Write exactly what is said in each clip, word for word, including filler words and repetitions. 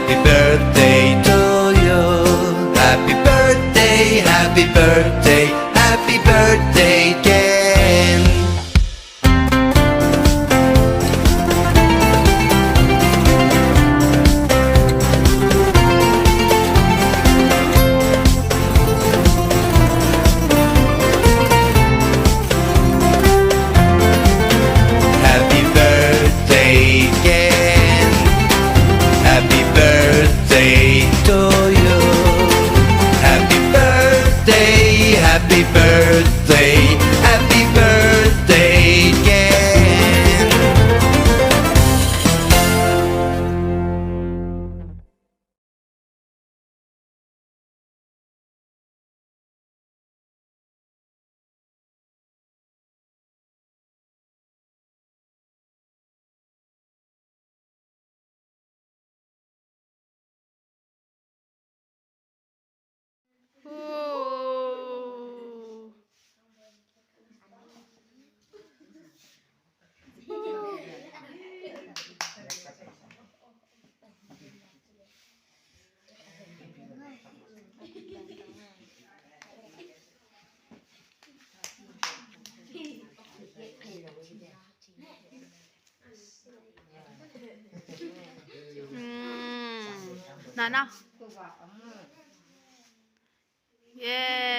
Happy birthday to you. Happy birthday, happy birthday, happy birthday, Ken. Happy birthday, Ken. Happy birthday to you. Happy birthday, happy birthday, happy birthday, Ken. Nana. Yes.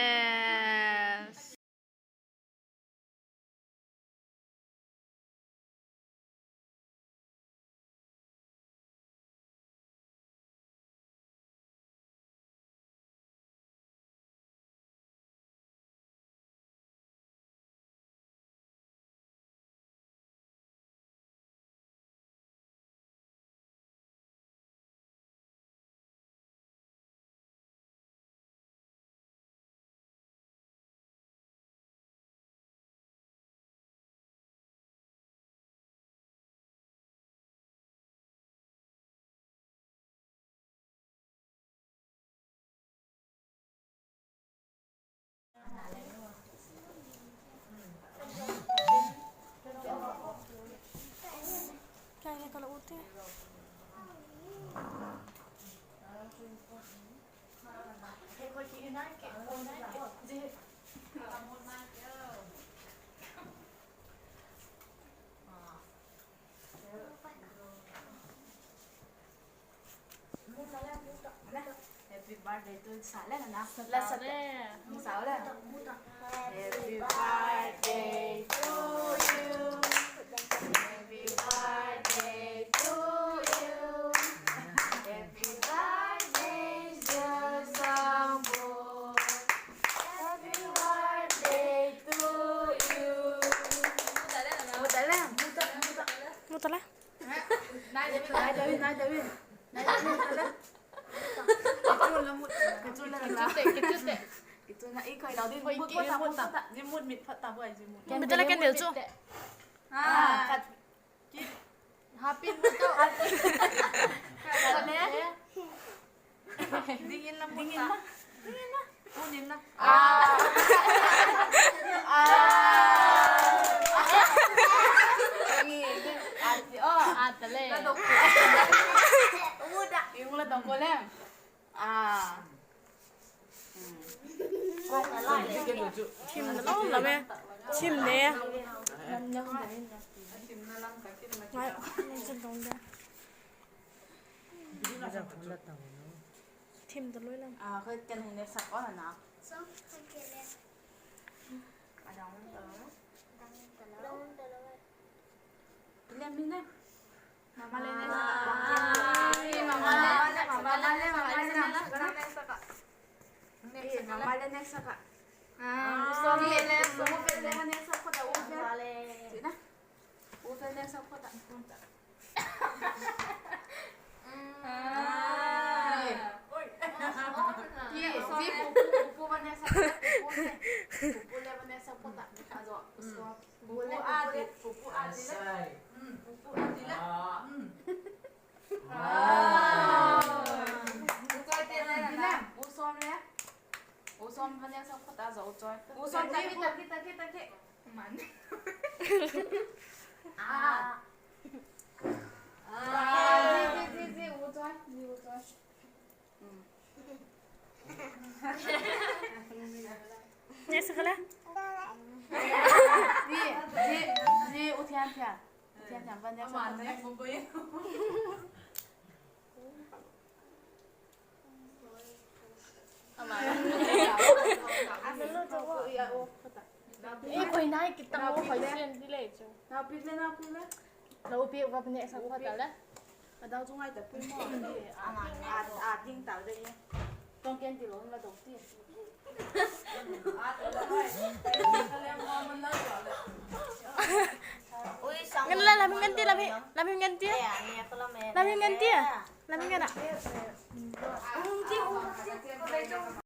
Happy birthday to sa le na. La sa le. Sa le. Happy birthday to you. Happy birthday to you. Happy birthday, dear Sangbo. Happy birthday to you. Mu ta le, mu ta, mu ta. Mu ta le. Nai David, nai David, nai David. Nai David, mu ta le. Kichun la mu, kichun la la. Kichun te, kichun te. Kichun la, i koi lo ding, mu ta, mu ta. Ji mu mit phat ta bo, ji mu. Mu ta le candle chu. Ah, kat. Ki, happy mu ta. Kat le. Ding in la, ding in la. Ding in la. Pun in la. Ah. Ah. Ni, ni. Ah, ti, oh. Ah, ta le. La dok. Mu da. Yung la dok ko le. Ah. Thim na lo la me. Thim ne. Ngai, nang chin tong de. Thim ta loi lam. A, khoi ken hung ne sak o na. Song, khoi ken le. A dang ta lo. Dang ta lo. Lem ni ne. Mama le ne sak a. Mama le, mama le, mama le sak a. Mama le ne sak a. Ah, sorry le, sorry le, ne sak ko da u le. Tina. U le ne sak ko da. Ah. Oi. Ki, ki, pupu, pupu va ne sak ko da, pupu le. Pupu le va ne sak ko da. Azo, so. Pupu a di, pupu a di le. Mm, pupu a di le. Mm. Ah. U Sawm le. U Sawm le. U Sawm va ne sak ko ta zo u Chawi. U Sawm ta ki, ta ki, ta ki, ta ki. Man. Ah. Ah, zi, zi, zi, zi, u Chawi, zi, u Chawi. Ama ne. Ei, koi nai kitang o, koi sian di le chu. Nau pi le, nau pi le. Nau pi va ne sa kha ta le. A dau chu ngai ta pui mo. A, a, a ding ta de. Tong ken ti lo la dok ti. Ngan la, lam ngan ti, lam hi, lam hi ngan ti. Lam hi ngan ti. Lam hi ngan a.